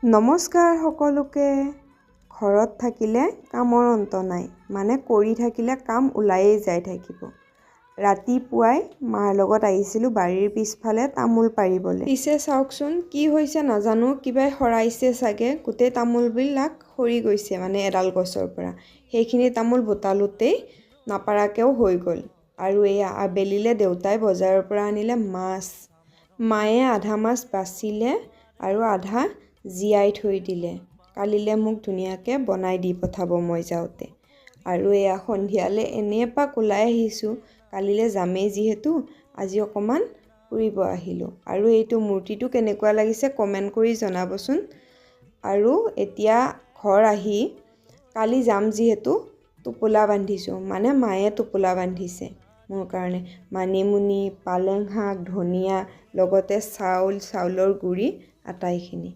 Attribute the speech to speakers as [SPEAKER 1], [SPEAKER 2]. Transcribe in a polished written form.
[SPEAKER 1] নমস্কাৰ সকলোকে। ঘৰত থাকিলে কামৰ অন্ত নাই, মানে কৰি থাকিলে কাম ওলায়েই যাই থাকিব। ৰাতিপুৱাই মাৰ লগত আহিছিলোঁ বাৰীৰ পিছফালে তামোল পাৰিবলৈ। পিছে চাওকচোন কি হৈছে নাজানো, কিবাই সৰাইছে চাগে, গোটেই তামোলবিলাক সৰি গৈছে মানে এডাল গছৰ পৰা। সেইখিনি তামোল বোটালোতেই নাপাৰাকৈও হৈ গ'ল। আৰু এয়া আবেলিলৈ দেউতাই বজাৰৰ পৰা আনিলে মাছ। মায়ে আধা মাছ বাচিলে আৰু আধা জীয়াই থৈ দিলে, কালিলৈ মোক ধুনীয়াকৈ বনাই দি পঠাব মই যাওঁতে। আৰু এয়া সন্ধিয়ালৈ এনেই এপাক ওলাই আহিছোঁ, কালিলৈ যামেই যিহেতু আজি অকণমান ফুৰিব আহিলোঁ। আৰু এইটো মূৰ্তিটো কেনেকুৱা লাগিছে কমেণ্ট কৰি জনাবচোন। আৰু এতিয়া ঘৰ আহি কালি যাম যিহেতু টোপোলা বান্ধিছোঁ, মানে মায়ে টোপোলা বান্ধিছে মোৰ কাৰণে। মানিমুনি, পালেং শাক, ধনিয়া, লগতে চাউল, চাউলৰ গুড়ি আটাইখিনি।